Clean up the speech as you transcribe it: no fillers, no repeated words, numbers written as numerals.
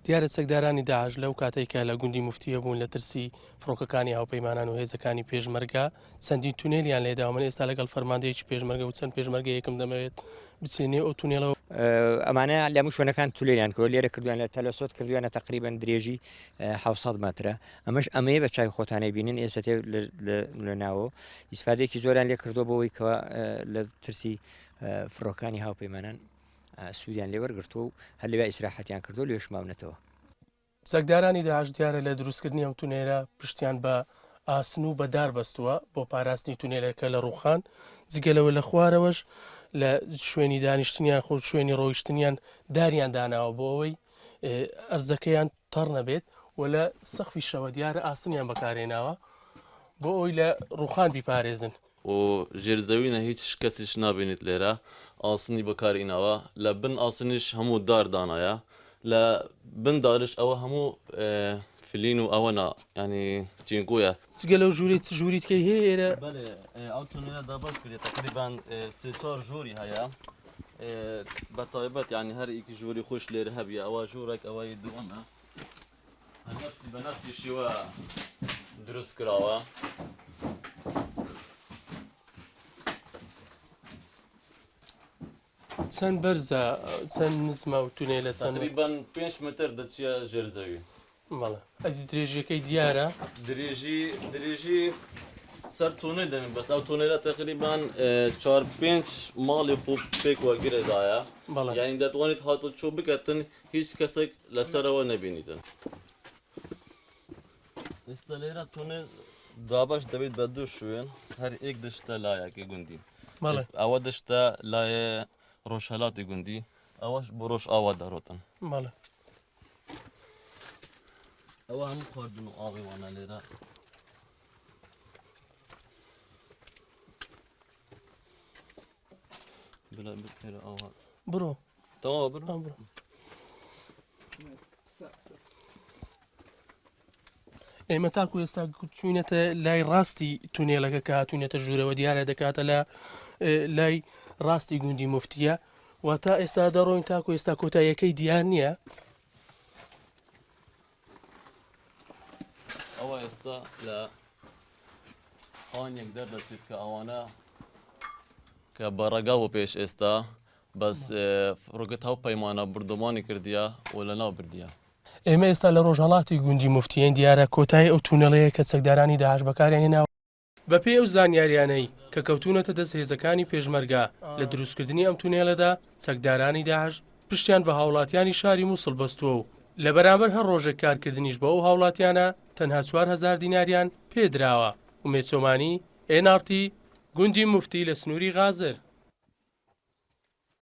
دیارە چەکدارانی داعش لەو کاتەی کە لە گوندی موفتیە بوون لە ترسی فڕۆکەکانی هاوپەیمانان و هێزەکانی پێشمەرگە چەندین تونێلیان لێداوە، من ئێستا لەگەڵ فەرماندەیەکی پێشمەرگە و چەند پێشمەرگەیەکم دەمەوێت بچینە نێو ئەو تونێلەوە. ئەمانە لە هەموو شوێنەکان تولێلیان کردووە، لێرە کردویانە تەلەسۆت کردویانە تەقریبەن درێژی 700 مەترە، ئەمەش ئەمەیە بە چاوی خۆتانەی بینن ئێستا تێ لە ناوەوە ئیسفادەیەکی زۆریان لێ کردووە بۆ ئەوەی کەوا لە ترسی فڕۆکانی هاوپەیمانان سوودیان لێ وەرگرتووە و هەر لەوێ ئیسراحەتیان کردووە لەوێش ماونەتەوە. چەکدارانی داعش دیارە لە دروستکردنی ئەم تونێلە پشتیان بە ئاسن و بە دار بەستووە بۆ پاراستنی تونێلەکە لە ڕووخان، جگە لەوە لە خوارەوەش لە شوێنی دانیشتنیان خۆ شوێنی ڕۆیشتنیان داریان داناوە بۆ ئەوەی ئەرزەکەیان تەڕ نەبێت و لە سەقفیشەوە دیارە ئاسنیان بەکارهێناوە بۆ ئەوەی لە ڕووخان بیپارێزن. و ژێر زەوینە هیچ کەسیش نابینیت لێرە ئاسنی بەکار ئیناوە لە بن ئاسنیش هەموو دار دانایە لە بن دارش ئەوە هەموو فلین و ئەوە نا ینی جینگۆیە. جگە لەو ژوورەی چ ژووری تکەی هەیە ئێرە؟ بەلێ ئەو تونێلە دابەش کردیە تەقریبان سێ چوار ژووری هەیە بە تایبەت یانی هەر ئیک ژووری خۆش لێرە هەبیە ئەوە ژوورێک ئەوەی دووەمە نەفسی بە نەفسی شیوە دروست کراوە. چەند بەرزە چەند نزمە و تونێلە چەند تقریبا 5 متر دەچیە ژێر زەوی. بەڵێ ئەدی درێژیەکەی دیارە؟ درێژی درێژی سەر تونێل دەبێت بەس ئەو تونێلە تقریبا 4 5 ماڵی خۆ پێکوە گرێدایە بەڵێ یعنی دەتوانیت هاتوچۆ بکەتن هیچ کەسێک لەسەرەوە نەبینیتن. ئێستا لێرە تونێل دابەش دەبێت بە دوو شوێن هەر یەک دەشتە لایەکی گوندی بەڵێ ئەوە دەشتە لایە ڕۆژهەلاتی گوندی ئەوەش بۆ ڕۆژئاوا دەڕۆتن. بەڵێ ئەوە هەموو خواردن و ئاوی وانە لێرە. بلا بێرە ئاوا بڕۆ تەواو بڕۆ ئا بڕۆ. ئێمە تاکو ئێستا چوینەتە لای ڕاستی تونێلەکە کە هاتوینەتە ژوورەوە دیارە دەکاتە لە لای ڕاستی گوندی مفتیە و تا ئێستا دەڕۆین تاکو ئێستا کۆتاییەکەی دیار نییە. ئەوە ئێستا لە خانێک دەردەچێت کە ئەوانە کە بە ڕێگا بۆ پێش ئێستا بەس فڕۆکەت هاوپەیمانە بوردومانی کردیە و لەناو بردیە. ئێمە ئێستا لە ڕۆژهەڵاتی گوندی موفتیین، دیارە کۆتایی ئەو تونێڵەیە کە چەکدارانی داعش بەکاریان هێناوە. بەپێی ئەو زانیاریانەی کە کەوتوونەتە دەست هێزەکانی پێشمەرگە لە دروستکردنی ئەم تونێلەدا چەکدارانی داعش پشتیان بە هاوڵاتیانی شاری موسڵ بەستووە و لە بەرامبەر هەر ڕۆژێک کارکردنیش بۆ ئەو هاوڵاتیانە تەنها 4000 دیناریان پێدراوە. ئومێد چۆمانی، ئێن ئاڕ تی، گوندی موفتی لە سنووری غازر.